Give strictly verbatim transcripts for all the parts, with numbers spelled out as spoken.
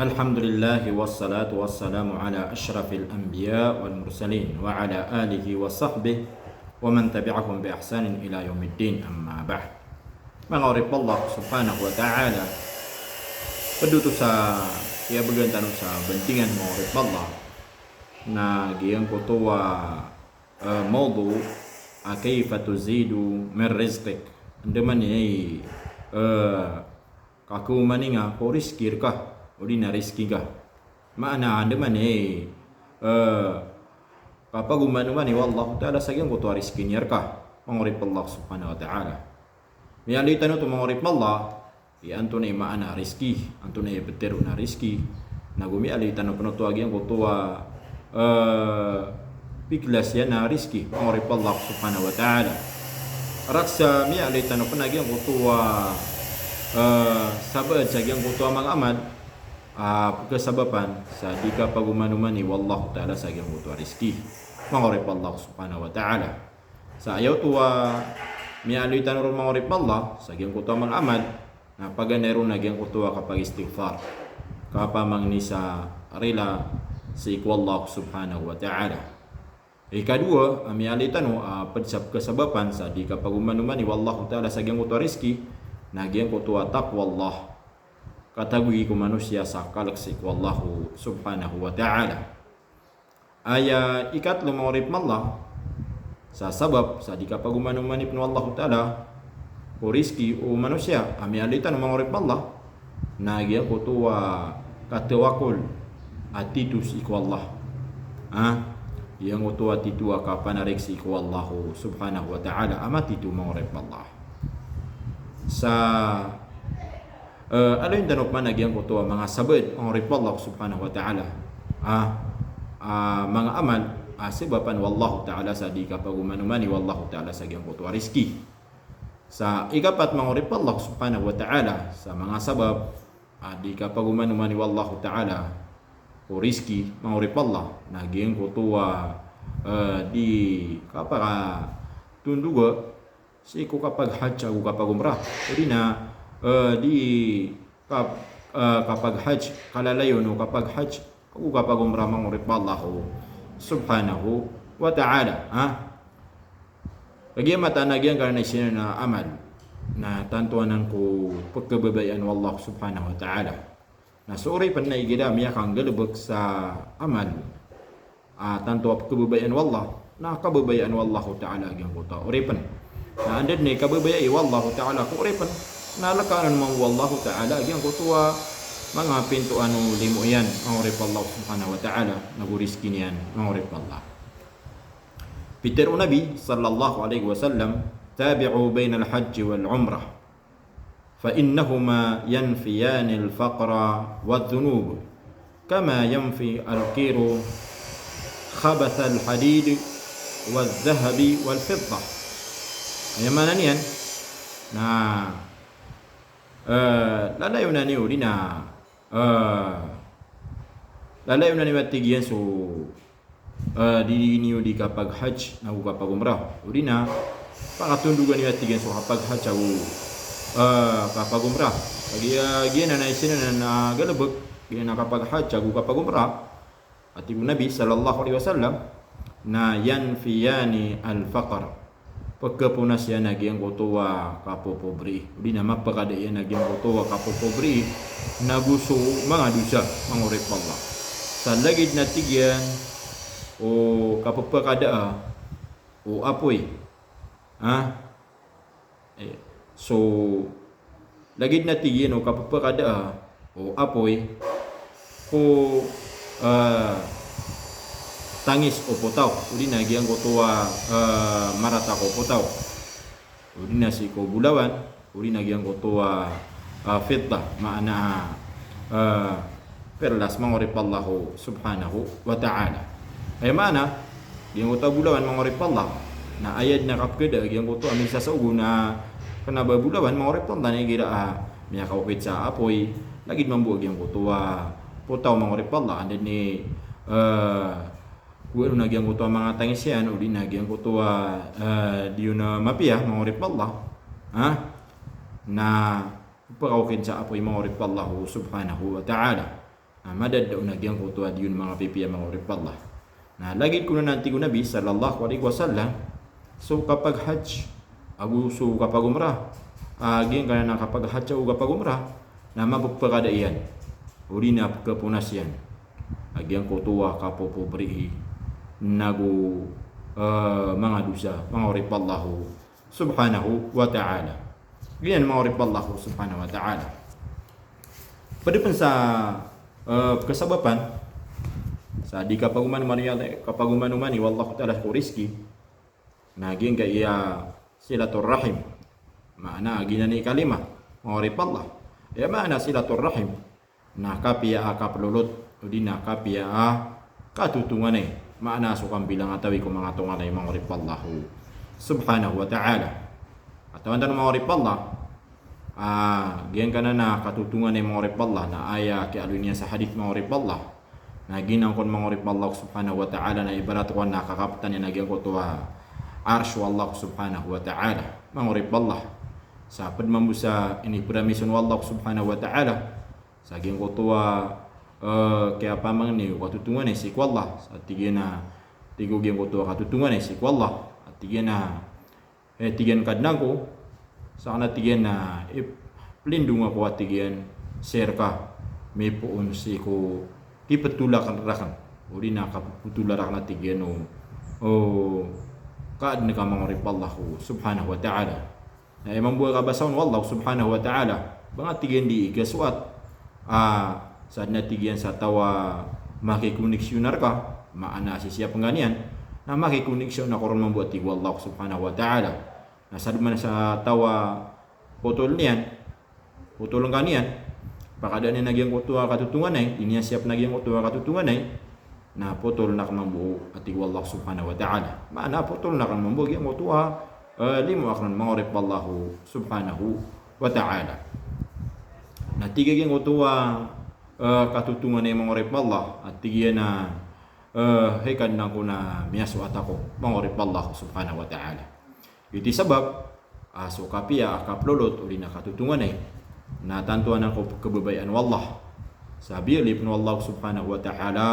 Alhamdulillah, wassalatu wassalamu ala ashrafil anbiya wal mursalin, wa ala alihi wa sahbihi wa man tabi'ahum bi ihsanin ila yawmiddin, amma ba'd. Manga oripn o Allah subhanahu wa ta'ala, pd oto sa kiyabgan tano sa bantingan, manga oripn o Allah, na giyangkoto a, eh, mawdu' a kayfa tuzidu min rizqik. Andamanaya i, eh, kakaomaninga ko rizki rka, odi na rizki ngka. Maana andamanaya i, eh, kapagomanomani o Allahu ta'ala sa giyangkoto a rizki niyan rka, manga oripn o Allah subhanahu wa ta'ala. Miyaaloy tano oto, manga oripn o Allah, i antonaa i maana a rizki, antonaa i pitharo on a rizki. Nago miyaaloy tano pn oto a giyangkoto a, eh, piglas iyan a rizki, manga oripn o Allah subhanahu wa ta'ala. Raksa miyaaloy tano pn a giyangkoto a, eh, sabaad sa giyangkoto a manga amal a pkhasabapan sa di kapagomanomani o Allahu ta'ala sa giyangkoto a rizki, manga oripn o Allah subhanahu wa ta'ala. Sa aya oto a miyaaloy tano ron, manga oripn o Allah, sa giyangkoto a manga amal, na paganay ron a giyangkoto a kapag-istighfar, kapamangni sa rila sii ko Allah subhanahu wa ta'ala. Ikadowa a miyaaloy tano a pd sa pkhasabapan sa di kapagomanomani o Allahu ta'ala sa giyangkoto a rizki, na giyangkoto a taqwallah, katagoy ko manosiya sa kalk sii ko Allah subhanahu wa ta'ala. Aya ikatlo, manga oripn o Allah, sa sabap sa di kapagomanomani pn o Allahu ta'ala ko rizki o manosiya a miyaaloy tano, manga oripn o Allah, na giyangkoto a katawakol a tito sii ko Allah. Ha? Giyangkoto a tito a kapanarik sii ko Allah subhanahu wa ta'ala a matito, manga oripn o Allah. Sa, eh, aloyin tano pman a giyangkoto a manga sabaad, manga oripn o Allah subhanahu wa ta'ala, a, a manga amal a sabapan o Allahu ta'ala sa di kapagomanomani o Allahu ta'ala sa giyangkoto a rizki. Sa ikapat, manga oripn o Allah subhanahu wa ta'ala, sa manga sabap a di kapagomanomani o Allahu ta'ala ko rizki, manga oripn o Allah, na giyangkoto a, eh, di kapakatondoga sii ko kapag-hajj ago kapag-umrah. Odi na, eh, di kap-, eh, kapag-hajj, kalalayon o kapag-hajj ago kapag-umrah, manga oripn o Allah subhanahu wa ta'ala. Ha? Kagiya mataan a giyangkanan a isinan a amal na tanto anan ko pkhababayaan o Allah subhanahu wa ta'ala. Na so oripn na igira miyakanggalbk sa amal a tanto a pkhababayaan o Allah, na kababayaan o Allahu ta'ala a giyangkoto a oripn. Na anda dn i kababayai o Allahu ta'ala ko oripn, na lkaan mambo o Allahu ta'ala a giyangkoto a manga pintoan o limo iyan, manga oripn o Allah subhanahu wa ta'ala, nago rizki niyan, manga oripn o Allah. Pitharo o Nabi sallallahu alaihi wasallam, "Tabi'u bainal hajji wal umrah, fa innahuma yanfiyanil faqra wadh dhunub, kama yanfi al-kiru khabathal hadid wadh dhahabi wal fiddah." Aya maana niyan na, eh, lalayon ani odi na, eh, lalayon ani, a tig iyan, so, eh, di niyo di kapag-hajj nago kapag-umrah. Odi na pakatondoga niyo, a tig iyan, so kapag-hajj ago, eh, kapag-umrah. Kagiya, eh, giyanan a isinan a galbk, giyanan a kapag-hajj ago kapag-umrah, a tig o Nabi sallallahu alaihi wasallam, na yanfiyani al-faqr. Pkhaponas iyan a giyangkoto a kapopobri. Odi na mapkhada iyan a giyangkoto a kapopobri nago so manga dosa, manga oripn o Allah. Sa lagid na, tig iyan, o kapphakadaa o apoy. Ha? Eh, so, lagid na, tig iyan, o kapphakadaa o apoy ko, eh, tangis o potaw, odi na giyangkoto a, eh, marata ko potaw, odi na sii ko bolawan, odi na giyangkoto a, eh, fiddah, maana, eh, perlas, manga oripn o Allah subhanahu wa ta'ala. Aya maana, giyangkoto a bolawan, manga oripn o Allah, na aya dn a kapkhada giyangkoto a misasaogo na kna ba bolawan, manga oripn o Allah, na igira a miyakaokit sa apoy, lagid mambo a giyangkoto a potaw, manga oripn o Allah, anda dn i, eh, kowaan on a giyangkoto a manga tangis iyan, odi na giyangkoto a, eh, di on a mapiya, manga oripn o Allah. Ha? Na pphakaokit sa apoy, manga oripn o Allah subhanahu wa ta'ala. Na madad on a giyangkoto a di on manga pipiya manga oripn o Allah. Na lagid ko nan a tig o Nabi sallallahu alaihi wasallam, so kapag-hajj ago so kapag-umrah, a giyangkanan a kapag-hajj ago kapag-umrah, na mapepakada iyan, odi na pekaponas iyan a giyangkoto a kapopobrii nago, eh, manga dosa, manga oripn o Allah subhanahu wa ta'ala. Giyanan manga oripn o Allah subhanahu wa ta'ala. Pd pn sa, eh, kasabapan sa di kapagomanomani, kapagomanomani o Allah ta'ala ko rizki, na giyangkaya silatur rahim. Maana giyanan i kalima, manga oripn o Allah. Aya maana silatur rahim na kapiya a kaplolot, odi na kapiya a katotonganay. Maana so kambilangatawi ko manga tonganay, manga oripn o Allah subhanahu wa ta'ala. Katawan tano manga oripn o Allah, ah, giyangkanan a katotonganay manga oripn o Allah, na aya kiyaaloy niyan sa hadith manga oripn o Allah. Na giyanan kon manga oripn o Allah subhanahu wa ta'ala, na ibarat ko na kakaptan iyan a giyangkoto a arsh o Allah subhanahu wa ta'ala, manga oripn o Allah. Sa pd mambo sa inipromise on o Allah subhanahu wa ta'ala sa giyangkoto a, eh, kiyapamangni o katotonganay sii ko Allah. Sa tig iyan a, tig o giyangkoto a katotonganay sii ko Allah, a tig iyan a, eh, tig iyan, Kadnan ko, sakn a tig iyan a, eh, plindong ako a tig iyan sii rka, mipoon sii ko kiptolak rakn, odi na kaptolak rakn a tig iyan o, o kaadn ka, manga oripn o Allah subhanahu wa ta'ala. Na aya mambo a kabasa on o Allah subhanahu wa ta'ala, ba nga tig iyan di ikasoat, ah, sa dn a tig iyan sa taw a makikoniksiyona rka, maana sisiyapn ka niyan, na makikoniksiyona ko ron mambo a tig o Allah subhanahu wa ta'ala. Na sa dn man sa taw a potol niyan, potol ka niyan, pakadaan iyan a giyangkoto a katotonganay, di niyan siyapn a giyangkoto a katotonganay, na potol akn mambo a tig o Allah subhanahu wa ta'ala. Maana potol akn mambo a giyangkoto a, eh, limo akn, manga oripn o Allah subhanahu wa ta'ala. Na tig a giyangkoto a, eh, katotonganay, manga oripn o Allah, a tig iyan a, eh, hay Kadnan ko, na miyasoat ako, manga oripn o Allah subhanahu wa ta'ala. Giyoto i sabap a so kapiya a kaplolot odi na katotonganay na tanto anan ko pkhababayaan o Allah. Sa biyaloy pn o Allah subhanahu wa ta'ala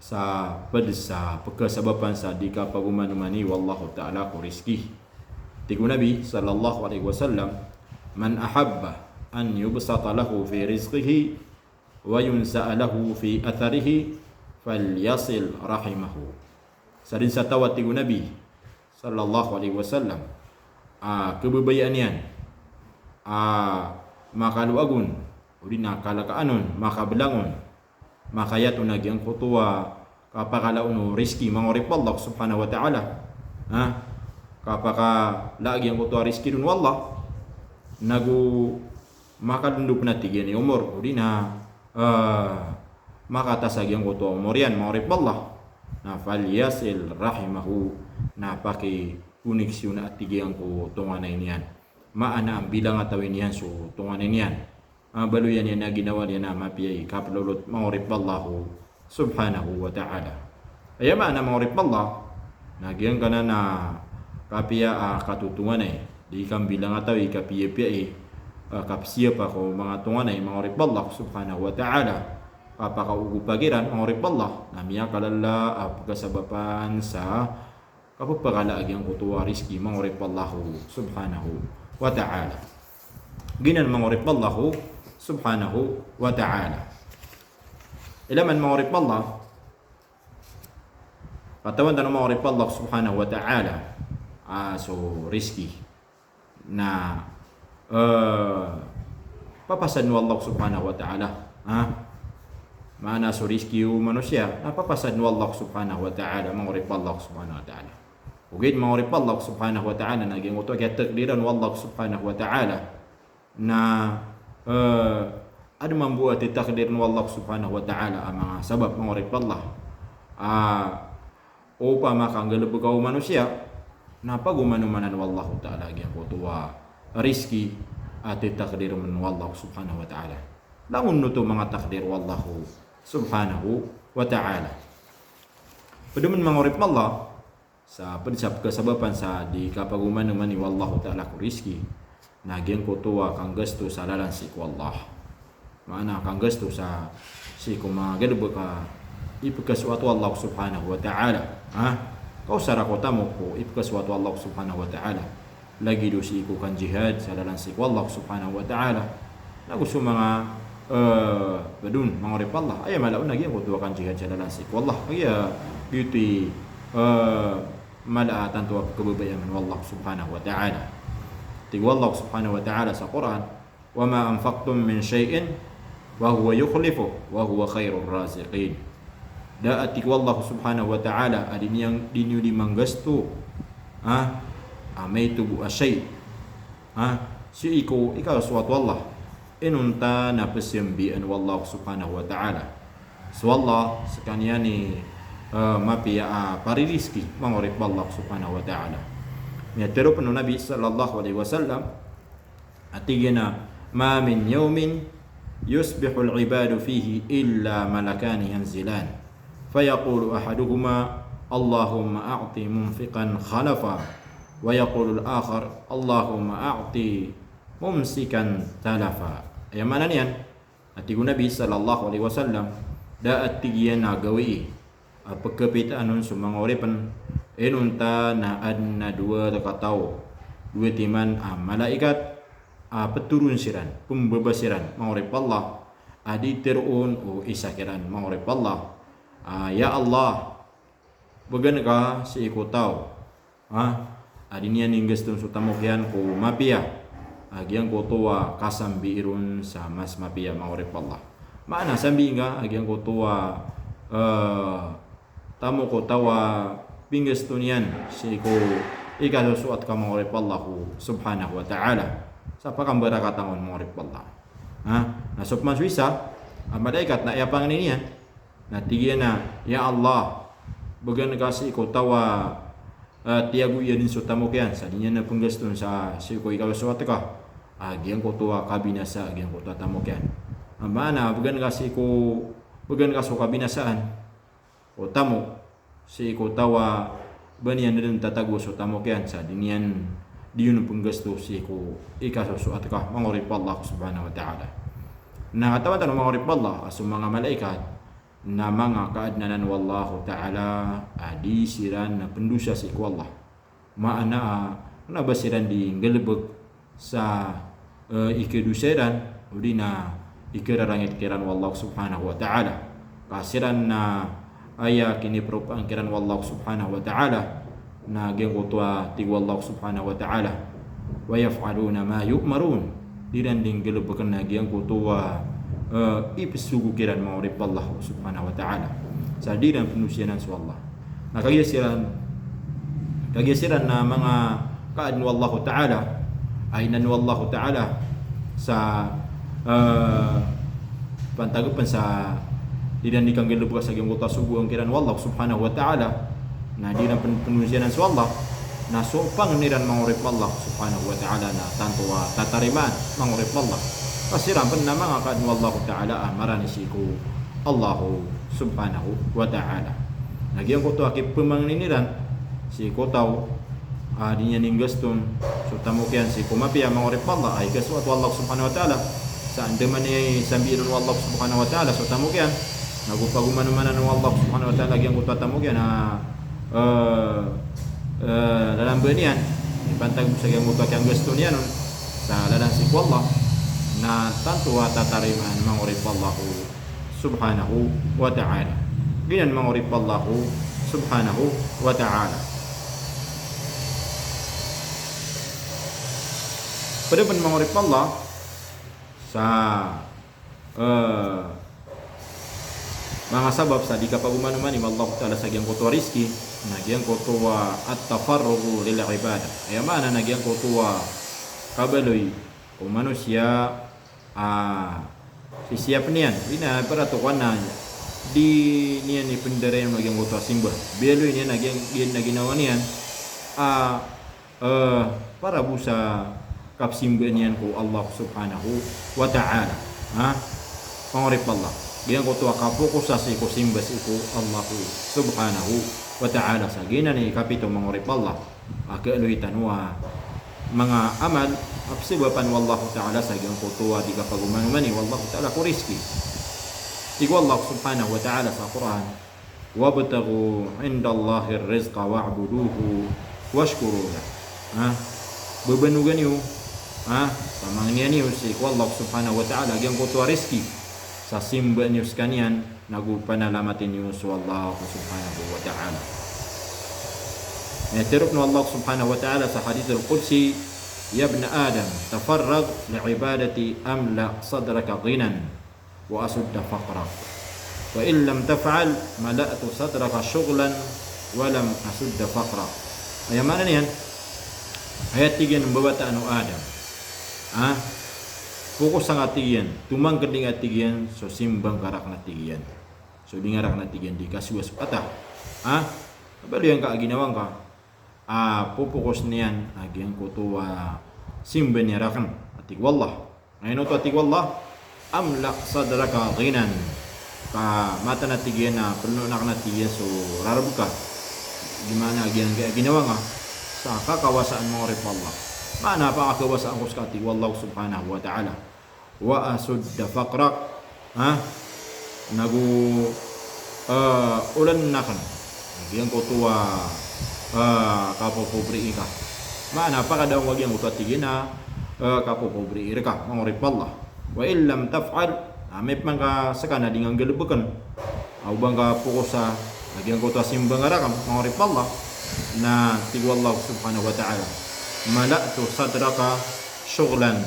sa pd sa pkhasabapan sa di kapagomanomani o Allah ta'ala ko rizki. Tig o Nabi sallallahu alaihi wasallam, "Man ahabba an yubsata lahu fi rizqihi wa yunsa'a lahu fi atharihi, falyasil rahimahu." Sa dn sa taw a, tig o Nabi sallallahu alaihi wasallam, a khababayaan iyan a makaloag on, odi na kalakaan on, makablang on, makayat on a giyangkoto a kapakala on o rizki, manga oripn o Allah subhanahu wa ta'ala. Ha? Kapakala a giyangkoto a rizki ron o Allah, nago makadndo pn a tig iyan i omor, odi na, eh, makataas a giyangkoto a omor iyan, manga oripn o Allah, na falyasil rahimahu, na pakikoniksiyona a tig iyan ko tonganay niyan. Maana ambilangatawi niyan so tonganay niyan. Ah, baloyan iyan a ginawa niyan a mapiya i kaplolot, manga oripn o Allah subhanahu wa ta'ala. Aya maana, manga oripn o Allah, na giyangkanan a kapiya a katotonganay, di kambilangatawi, kapiyapiya i, ah, kapsiyapa ko manga tonganay, manga oripn o Allah subhanahu wa ta'ala, kapakaogopa kiran, manga oripn o Allah, na miyakalala a pkhasabapan sa kapphakala a giyangkoto a rizki, manga oripn o Allah subhanahu wa ta'ala. Giyanan, manga oripn o Allah subhanahu wa ta'ala. Ilay man, manga oripn o Allah, katawan tano, manga oripn o Allah subhanahu wa ta'ala, a so rizki na, eh, papasaden o Allah subhanahu wa ta'ala. Ha? Maana so rizki o manosiya na papasaden o Allah subhanahu wa ta'ala, manga oripn o Allah subhanahu wa ta'ala. Ogaid, manga oripn o Allah subhanahu wa ta'ala, na giyangkoto a kiyatakdiran o Allah subhanahu wa ta'ala na, eh, adn mambo a titakdir o Allah subhanahu wa ta'ala a manga sabap, manga oripn o Allah. Ah, opama ka nggalbka o manosiya, na pagomanomanan o Allah ta'ala giyangkoto a rizki a titakdir on o Allah subhanahu wa ta'ala. Langon oto manga takdir o Allah subhanahu wa ta'ala. Pd pn, manga oripn o Allah, sa pd sa pkhasabapan sa di kapagomanomani o Allah ta'ala ko rizki, na giyangkoto a kanggasto sa lalan sii ko Allah. Maana kanggasto sa sii ko manga galebek a ipkasoat o Allah subhanahu wa ta'ala. Ha? Kaosar ako tamok ko ipkasoat o Allah subhanahu wa ta'ala. Lagid o sii ko kanjihad sa lalan sii ko Allah subhanahu wa ta'ala. Nago so manga, eh, badon, manga oripn o Allah. Aya mala on a giyangkoto a kanjihad sa lalan sii ko Allah. Aya giyoto i, eh, mala a tanto a pkhababayaan o Allah subhanahu wa ta'ala. Tig o Allah subhanahu wa ta'ala sa Qur'an, "Wa ma anfaqtum min shay'in fa huwa yukhlifuh wa huwa khayrur raziqin." Da a tig o Allah subhanahu wa ta'ala a di niyan, di niyo di manggasto, ha, a maito bo a shay', ha, sii ko ikasoat o Allah, inonta na pzambian o Allah subhanahu wa ta'ala. So Allah, skaniyan i, eh, mapiya a paririski, manga oripn o Allah subhanahu wa ta'ala. Miyatharo pn o Nabi sallallahu alaihi wasallam, a tig iyan a, "Ma min yawmin yusbihul ibadu fihi illa malakani yanzilan. Fayaqulu ahaduhuma, 'Allahumma a'ti munfiqan khalafa.' Wa yaqulul akhar, 'Allahumma a'ti mumsikan talafa.'" Aya maana niyan, a tig o Nabi sallallahu alaihi wasallam, da a tig iyan a gawii a pkhapitaan on so manga oripn, inonta na adn a dowa rkataw, dowa timan a malaikat, a ptoron siran, pmbaba siran, manga oripn o Allah, a di tharoon o isa kiran, manga oripn o Allah, a, "Ya Allah, bgan ka sii ko taw, ha, a di niyan inggaston so tamok iyan ko mapiya a giyangkoto a kasambii ron sa mas mapiya," manga oripn o Allah. Maana sambii nga a giyangkoto a, eh, tamok o taw a pinggaston iyan sii ko ikasosoat ka, manga oripn o Allah subhanahu wa ta'ala, sa pakambarakatan on, manga oripn o Allah. Ha? Na so pman so isa a malaikat na aya pangnin iyan, na tig iyan a, "Ya Allah, bgan ka sii ko taw a, eh, tiyago iyan dn so tamok iyan sa di niyan pnggaston sa sii ko ikasosoat ka a giyangkoto a kabinasa a giyangkoto a tamok iyan." A maana, bgan ka sii ko, bgan ka so kabinasaan o tamok sii ko taw a ba niyan dn tatago so tamok iyan sa di niyan, di on pnggasto sii ko ikasosoat ka, manga oripn o Allah subhanahu wa ta'ala. Na katawan tano, manga oripn o Allah, a so manga malaikat na manga kaadn anan o Allahu ta'ala a di siran pndosa sii ko Allah. Maana a, kna ba siran di nggalbk sa, eh, ikadosa iran, odi na ikararangit kiran o Allah subhanahu wa ta'ala. Ka siran na aya kiniparopaan kiran o Allah subhanahu wa ta'ala, na giyangkoto a tig o Allah subhanahu wa ta'ala, "Wa yaf'aluna ma yu'marun." Di ran di nggalbkn a giyangkoto a, eh, ipsogo kiran, manga oripn o Allah subhanahu wa ta'ala. Sa di ran pnosiyanan so Allah. Na kagiya siran, kagiya siran na manga kaadn o Allahu ta'ala, a inan o Allahu ta'ala sa, eh, pantag pn sa di ran di kanggalbka sa giyangkoto a sogoan kiran o Allah subhanahu wa ta'ala, na di ran pn-, pnosiyanan so Allah, na so pangni ran, manga oripn o Allah subhanahu wa ta'ala, na tanto a tatarimaan, manga oripn o Allah. Ka siran pn na manga kaadn o Allahu ta'ala a marani sii ko Allahu subhanahu wa ta'ala. Na giyangkoto a kipmangnin iran sii ko taw a di niyan inggaston so tamok iyan sii ko mapiya, manga oripn o Allah, a ikasoat o Allah subhanahu wa ta'ala. Sa andamanaya i sambiin o Allah subhanahu wa ta'ala so tamok iyan, nago pagomanomanan o Allah subhanahu wa ta'ala giyangkoto a tamok iyan a, eh, eh, lalamba niyan, ipantag bo sa giyangkoto a kiyanggasto niyan on sa lalan sii ko Allah, na tanto a tatarimaan, manga oripn o Allah subhanahu wa ta'ala. Giyanan, manga oripn o Allah subhanahu wa ta'ala. Pd pn, manga oripn o Allah, sa, eh, manga sabap sa di kapagomanomani o Allah ta'ala sa giyangkoto a rizki, na giyangkoto a at-tafarrugu lil ibadah. Aya maana na giyangkoto a kabaloy o manosiya a sisiyapn iyan, odi na para tokawan na di niyan ipndarayon a giyangkoto a simba. Biyaloy niyan a giyan, giyan a ginawa niyan a, eh, para bo sa kapsimba niyan ko Allah subhanahu wa ta'ala. Ha? Manga oripn o Allah. Giyangkoto a kapokosa sii ko simba sii ko Allah subhanahu wa ta'ala. Sa giyanan i kapito, manga oripn o Allah, a kaaloy tano a manga amal a pzabapan o Allahu Ta'ala sa giyangkoto a di kapagomanoman o Allahu Ta'ala ko rizki. Tig o Allah Subhanahu wa Ta'ala sa Qur'an, "Wabtaghu 'indallahir rizqa wa'buduhu washkuru lah." Ha? Babanogan iyo, ha? Pamangnian iyo sii ko Allah Subhanahu wa Ta'ala giyangkoto a rizki. Sa simbaan iyo skaniyan, nago panalamatin iyo so Allah Subhanahu wa Ta'ala. Eh, tiro pn o Allah Subhanahu wa Ta'ala sa hadithul qudsi, "Ya ibna Adam, tafarragh li ibadati amla sadraka ghinan wa asudda faqrak. Wa in lam taf'al, mala'tu sadraka shughlan wa lam asudda faqrak." Aya maana niyan, aya tig iyan, mbawataan o Adam. Ha? Pokosa ngka tig iyan, tomangkd ngka tig iyan, so simba ngka rakn a tig iyan. So di ngka rakn a tig iyan di kasowa so kata. Ha? Baloy angka a ginawa ngka a popokos niyan a giyangkoto a simba niyan rakn a tig o Allah. Ino oto a tig o Allah, "Amla sadraka ghinan." Ka mataan a tig iyan a pnoon akn a tig iyan so rarb ka. Di maana a giyangkai a ginawa ngka sa kakawasaan, manga oripn o Allah. Maana a pakakawasaan ko ska a tig o Allah Subhanahu wa Ta'ala. "Wa asudda faqrak." Ha? Nago, eh, olan akn a giyangkoto a, eh, kapopobrii ka. Maana a pakadaong ka giyangkoto a tig iyan a, eh, kapopobrii rka, manga oripn o Allah. "Wa in lam taf'al," amay pman ka ska na di ngka nggalbkn, ago ba ngka pokosa a giyangkoto a simba ngka rakn, manga oripn o Allah, na tig o Allah Subhanahu wa Ta'ala, "Mala'tu sadraka shughlan."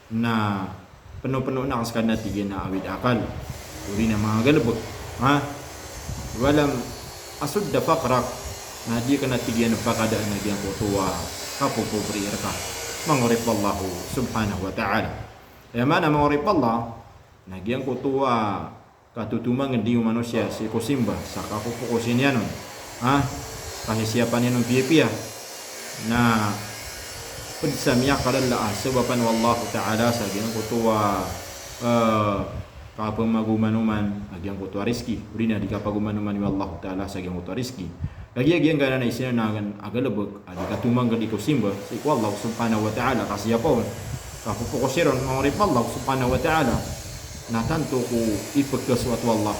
Na pnopnoon akn ska na tig iyan a awid a akal, odi na manga galbk. Ha? "Wa lam asudda faqrak." Na di akn a tig iyan pakadaan a giyangkoto a kapopobrii rka, manga oripn o Allah Subhanahu wa Ta'ala. Aya maana, manga oripn o Allah, na giyangkoto a katotomangd o manosiya sii ko simba sa kapopokosi niyan on. Ha? Kasisiyapan iyan on piyapiya. Na pd sa miyakalala a sabapan o Allahu Ta'ala sa giyangkoto a, eh, kapmagomanoman a giyangkoto a rizki. Odi na di kapagomanoman o Allahu Ta'ala sa giyangkoto a rizki. Kagiya giyangkanan a isa nan a galbk a di katomangd ko simba sii ko Allah Subhanahu wa Ta'ala, ka siyapa on, ka popokosi ron, manga oripn o Allah Subhanahu wa Ta'ala, na tanto ko ipkhasoat o Allah.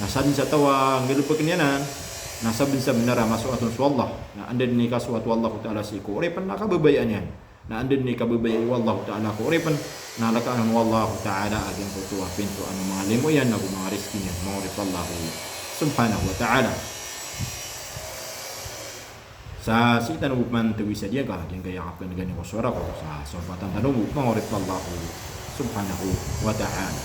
Na sadn sa taw a nggalbkn iyan anan, na sabnsabnar a masoat on so Allah. Na anda dn i kasoat o Allahu Ta'ala sii ko oripn na kababayaan iyan. Na anda dn i kababayai o Allahu Ta'ala ko oripn, na lkaan on o Allahu Ta'ala a giyangkoto a pinto a manga limo iyan ago manga rizki niyan, manga oripn o Allah Subhanahu wa Ta'ala. Sa sii tano bo pman tawisa diyangka, diyangka aya kapnggan ko sowara ko, sa sompatan tano bo, manga oripn o Allah Subhanahu wa Ta'ala.